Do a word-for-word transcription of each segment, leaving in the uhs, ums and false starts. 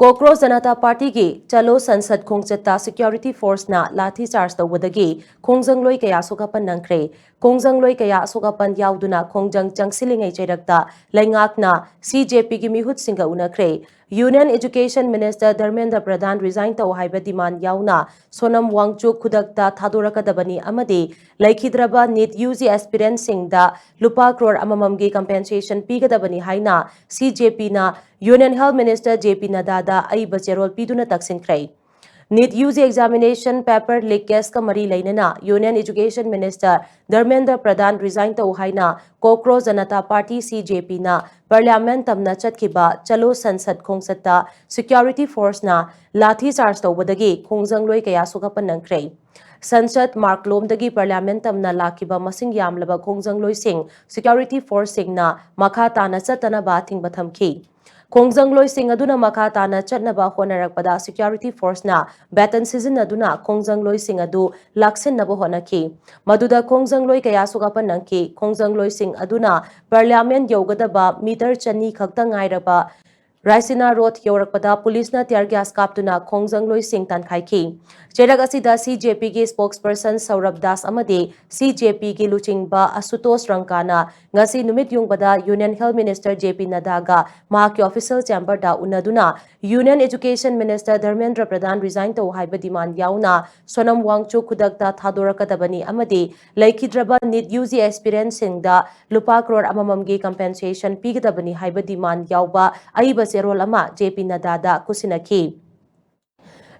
ꯀꯣꯀ꯭ꯔꯣꯖ ꯖꯅꯇꯥ ꯄꯥꯔꯇꯤꯒꯤ ꯆꯂꯣ Sansad ꯈꯣꯡꯆꯠꯇ security ꯐꯣꯔꯁꯅ ꯂꯥꯊꯤ charge ꯇꯧꯕꯗꯒꯤ ꯈꯣꯡꯖꯪꯂꯣꯏ ꯀꯌꯥ ꯑꯁꯣꯛ ꯑꯄꯟ ꯅꯪꯈ꯭ꯔꯦ꯫ ꯈꯣꯡꯖꯪꯂꯣꯏ ꯀꯌꯥ ꯑꯁꯣꯛ ꯑꯄꯟ ꯌꯥꯎꯗꯨꯅ ꯈꯣꯡꯖꯪ ꯆꯪꯁꯤꯜꯂꯤꯉꯩ ꯆꯩꯔꯛꯇ ꯂꯩꯉꯥꯛꯅ ꯁꯤ ꯖꯦ ꯄꯤꯒꯤ ꯃꯤꯍꯨꯠꯁꯤꯡꯒ ꯎꯅꯈ꯭ꯔꯦ꯫ Union Education Minister ꯙꯔꯃꯦꯟꯗ꯭ꯔ ꯄ꯭ꯔꯙꯥꯟ resign ꯇꯧ ꯍꯥꯏꯕ demand ꯌꯥꯎꯅ ꯁꯣꯅꯝ ꯋꯥꯡꯆꯨꯛ ꯈꯨꯗꯛꯇ ꯊꯥꯗꯣꯔꯛꯀꯗꯕꯅꯤ ꯑꯃꯗꯤ ꯂꯩꯈꯤꯗ꯭ꯔꯕ ꯅꯤꯠ ꯌꯨ ꯖꯤ aspirantꯁꯤꯡꯗ ꯂꯨꯄꯥ ꯀ꯭ꯔꯣꯔ ꯑꯃꯃꯝꯒꯤ compensation ꯄꯤꯒꯗꯕꯅꯤ ꯍꯥꯏꯅ ꯁꯤ ꯖꯦ ꯄꯤꯅ Union Health Minister J P ꯅꯗꯥꯗ ꯑꯏꯕ ꯆꯦꯔꯣꯜ ꯄꯤꯗꯨꯅ ꯇꯛꯁꯤꯟꯈ꯭ꯔꯦ꯫ NEET U G examination paper leak caseꯀ ꯃꯔꯤ ꯂꯩꯅꯅ Union Education Minister ꯙꯔꯃꯦꯟꯗ꯭ꯔ ꯄ꯭ꯔꯙꯥꯟ resign ꯇꯧ ꯍꯥꯏꯅ ꯀꯣꯀ꯭ꯔꯣꯖ ꯖꯅꯇꯥ ꯄꯥꯔꯇꯤ ꯁꯤ ꯖꯦ ꯄꯤꯅ Parliament ꯇꯝꯅ ꯆꯠꯈꯤꯕ ꯆꯂꯣ ꯁꯟꯁꯗ ꯈꯣꯡꯆꯠꯇ ꯁꯦꯀ꯭ꯌꯨꯔꯤꯇꯤ ꯐꯣꯔꯁꯅ ꯂꯥꯊꯤ ꯆꯥꯔꯖ ꯇꯧꯕꯗꯒꯤ ꯈꯣꯡꯖꯪꯂꯣꯏ ꯀꯌꯥ ꯁꯣꯛꯍꯠꯄ ꯅꯪꯈ꯭ꯔꯦ꯫ ꯁꯟꯁꯗ ꯃꯥꯔꯒꯂꯣꯝꯗꯒꯤ Parliament ꯇꯝꯅ ꯂꯥꯛꯈꯤꯕ ꯃꯁꯤꯡ ꯌꯥꯝꯂꯕ ꯈꯣꯡꯖꯪꯂꯣꯏꯁꯤꯡ ꯁꯦꯀ꯭ꯌꯨꯔꯤꯇꯤ ꯐꯣꯔꯁꯁꯤꯡꯅ ꯃꯈꯥ ꯇꯥꯅ ꯆꯠꯇꯅꯕ ꯑꯊꯤꯡꯕ ꯊꯝꯈꯤ꯫ ꯈꯣꯡꯖꯪꯂꯣꯏꯁꯤꯡ ꯑꯗꯨꯅ ꯃꯈꯥ ꯇꯥꯅ ꯆꯠꯅꯕ ꯍꯣꯠꯅꯔꯛꯄꯗ ꯁꯦꯀ꯭ꯌꯨꯔꯤꯇꯤ ꯐꯣꯔꯁꯅ ꯕꯦꯇꯟ ꯁꯤꯖꯤꯟꯅꯗꯨꯅ ꯈꯣꯡꯖꯪꯂꯣꯏꯁꯤꯡ ꯑꯗꯨ ꯂꯥꯛꯁꯤꯟꯅꯕ ꯍꯣꯠꯅꯈꯤ꯫ ꯃꯗꯨꯗ ꯈꯣꯡꯖꯪꯂꯣꯏ ꯀꯌꯥ ꯁꯣꯛꯍꯠꯄ ꯅꯪꯈꯤ꯫ ꯈꯣꯡꯖꯪꯂꯣꯏꯁꯤꯡ ꯑꯗꯨꯅ Parliament ꯌꯧꯒꯗꯕ ꯃꯤꯇꯔ ꯆꯅꯤ ꯈꯛꯇ ꯉꯥꯏꯔꯕ ꯔꯥꯏꯁꯤꯅꯥ ꯔꯣꯗ ꯌꯧꯔꯛꯄꯗ ꯄꯨꯂꯤꯁꯅ tear gas ꯀꯥꯞꯇꯨꯅ ꯈꯣꯡꯖꯪꯂꯣꯏꯁꯤꯡ ꯇꯥꯟꯈꯥꯏꯈꯤ꯫ ꯆꯩꯔꯛ ꯑꯁꯤꯗ ꯁꯤ ꯖꯦ ꯄꯤꯒꯤ spokesperson ꯁꯧꯔꯚ ꯗꯥꯁ ꯑꯃꯗꯤ ꯁꯤ ꯖꯦ ꯄꯤꯒꯤ ꯂꯨꯆꯤꯡꯕ ꯑꯁꯨꯇꯣꯁ ꯔꯪꯀꯥꯅ ꯉꯁꯤ ꯅꯨꯃꯤꯠ ꯌꯨꯡꯕꯗ Union Health Minister ꯖꯦ ꯄꯤ ꯅꯗꯥꯒ ꯃꯍꯥꯛꯀꯤ official chamberꯗ ꯎꯅꯗꯨꯅ Union Education Minister Dharmendra ꯄ꯭ꯔꯙꯥꯟ resign ꯇꯧ ꯍꯥꯏꯕ demand ꯌꯥꯎꯅ ꯁꯣꯅꯝ ꯋꯥꯡꯆꯨꯛ ꯈꯨꯗꯛꯇ ꯊꯥꯗꯣꯔꯛꯀꯗꯕꯅꯤ ꯑꯃꯗꯤ ꯂꯩꯈꯤꯗ꯭ꯔꯕ ꯅꯤꯠ ꯌꯨ ꯖꯤ aspirantꯁꯤꯡꯗ ꯂꯨꯄꯥ ꯀ꯭ꯔꯣꯔ ꯑꯃꯃꯝꯒꯤ compensation ꯄꯤꯒꯗꯕꯅꯤ ꯍꯥꯏꯕ demand ꯌꯥꯎꯕ ꯑꯏꯕ ꯆꯦꯔꯣꯜ ꯑꯃ ꯖꯦ ꯄꯤ ꯅꯗꯥꯗ ꯈꯨꯠꯁꯤꯟꯅꯈꯤ꯫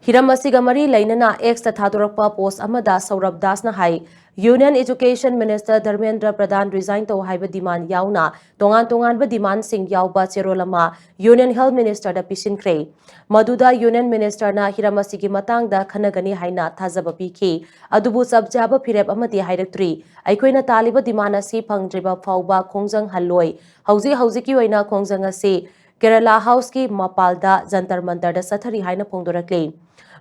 ꯍꯤꯔꯝ ꯑꯁꯤꯒ ꯃꯔꯤ ꯂꯩꯅꯅ Xꯇ ꯊꯥꯗꯣꯔꯛꯄ post ꯑꯃꯗ ꯁꯧꯔꯚ ꯗꯥꯁꯅ ꯍꯥꯏ, Union Education Minister ꯙꯔꯃꯦꯟꯗ꯭ꯔ ꯄ꯭ꯔꯙꯥꯟ resign ꯇꯧ ꯍꯥꯏꯕ demand ꯌꯥꯎꯅ ꯇꯣꯉꯥꯟ ꯇꯣꯉꯥꯟꯕ demandꯁꯤꯡ ꯌꯥꯎꯕ ꯆꯦꯔꯣꯜ ꯑꯃ Union Health Ministerꯗ ꯄꯤꯁꯤꯟꯈ꯭ꯔꯦ꯫ ꯃꯗꯨꯗ Union Ministerꯅ ꯍꯤꯔꯝ ꯑꯁꯤꯒꯤ ꯃꯇꯥꯡꯗ ꯈꯟꯅꯒꯅꯤ ꯍꯥꯏꯅ ꯊꯥꯖꯕ ꯄꯤꯈꯤ꯫ ꯑꯗꯨꯕꯨ ꯆꯞ ꯆꯥꯕ ꯐꯤꯔꯦꯞ ꯑꯃꯗꯤ ꯍꯥꯏꯔꯛꯇ꯭ꯔꯤ꯫ ꯑꯩꯈꯣꯏꯅ ꯇꯥꯜꯂꯤꯕ demand ꯑꯁꯤ ꯐꯪꯗ꯭ꯔꯤꯕ ꯐꯥꯎꯕ ꯈꯣꯡꯖꯪ ꯍꯜꯂꯣꯏ꯫ ꯍꯧꯖꯤꯛ ꯍꯧꯖꯤꯛꯀꯤ ꯑꯣꯏꯅ ꯈꯣꯡꯖꯪ ꯑꯁꯤ ꯀꯦꯔꯂꯥ ꯍꯥꯎꯁꯀꯤ ꯃꯄꯥꯜꯗ ꯖꯟꯇꯔ ꯃꯟꯇꯔꯗ ꯆꯠꯊꯔꯤ ꯍꯥꯏꯅ ꯐꯣꯡꯗꯣꯔꯛꯂꯤ꯫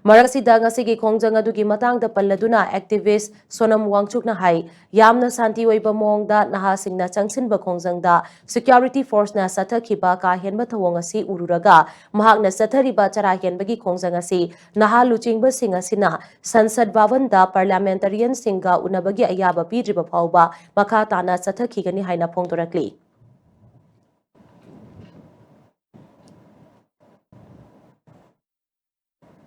ꯃꯔꯛ ꯑꯁꯤꯗ ꯉꯁꯤꯒꯤ ꯈꯣꯡꯖꯪ ꯑꯗꯨꯒꯤ ꯃꯇꯥꯡꯗ ꯄꯜꯂꯗꯨꯅ activist ꯁꯣꯅꯝ ꯋꯥꯡꯆꯨꯛꯅ ꯍꯥꯏ, ꯌꯥꯝꯅ ꯁꯥꯟꯇꯤ ꯑꯣꯏꯕ ꯃꯑꯣꯡꯗ ꯅꯍꯥꯁꯤꯡꯅ ꯆꯪꯁꯤꯟꯕ ꯈꯣꯡꯖꯪꯗ security forceꯅ ꯆꯠꯊꯈꯤꯕ ꯀꯥ ꯍꯦꯟꯕ ꯊꯧꯑꯣꯡ ꯑꯁꯤ ꯎꯔꯨꯔꯒ ꯃꯍꯥꯛꯅ ꯆꯠꯊꯔꯤꯕ ꯆꯔꯥ ꯍꯦꯟꯕꯒꯤ ꯈꯣꯡꯖꯪ ꯑꯁꯤ ꯅꯍꯥ ꯂꯨꯆꯤꯡꯕꯁꯤꯡ ꯑꯁꯤꯅ ꯁꯟꯁꯗ ꯚꯕꯟꯗ parliamentarianꯁꯤꯡꯒ ꯎꯅꯕꯒꯤ ꯑꯌꯥꯕ ꯄꯤꯗ꯭ꯔꯤꯕ ꯐꯥꯎꯕ ꯃꯈꯥ ꯇꯥꯅ ꯆꯠꯊꯈꯤꯒꯅꯤ ꯍꯥꯏꯅ ꯐꯣꯡꯗꯣꯔꯛꯂꯤ꯫